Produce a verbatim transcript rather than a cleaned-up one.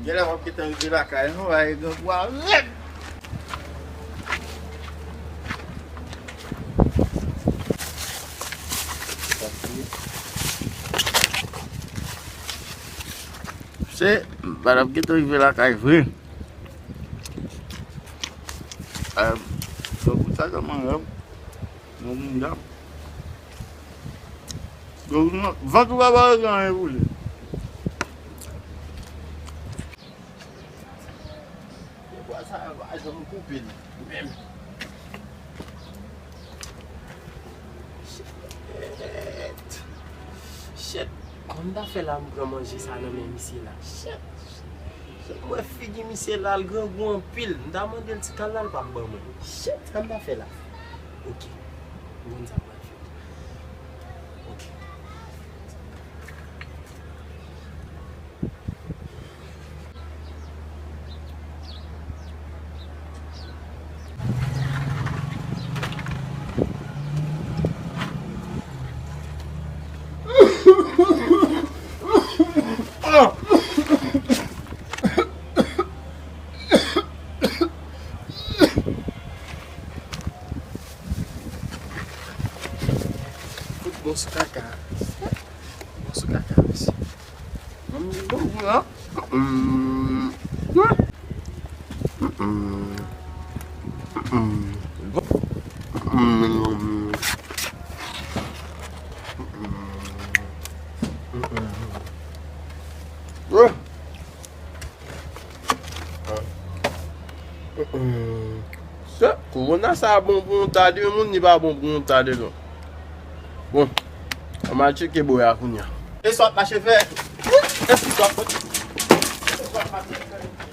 Genlè w ap gentan rive lakay nou, bay grangou a rèd. Se, m pa t ap gentan rive lakay vre. Em, donk, sa kòman, em? Nan mouda. Donk, vant ou pa pare gen anyen pou li. Bwa sa yo pa janm koupe li menm. Shit. Shit. Kòman m ta fè la m pran manje sa nan men misye la? Shit. Shit. Mwen figi misye la, l grangou anpil. M ta mande l ti kal la, l p ap ban mwen. Shit, sa m ta fè la? Ok. M konn sa m pral fè. Ok. Fout bon sou kaka. Bon sou kaka, mesye. Bon, bon, bon, hein? Hum. Hum. Hum. Hum. Hum. Hum. Sa, kowona sa bon pou yon ta de moun, li pa bon pou yon ta de lòt. Bon, an m al tcheke bòy a kounye a. E sa w ap mache fè? E sa w ap, e sa w ap mache fè?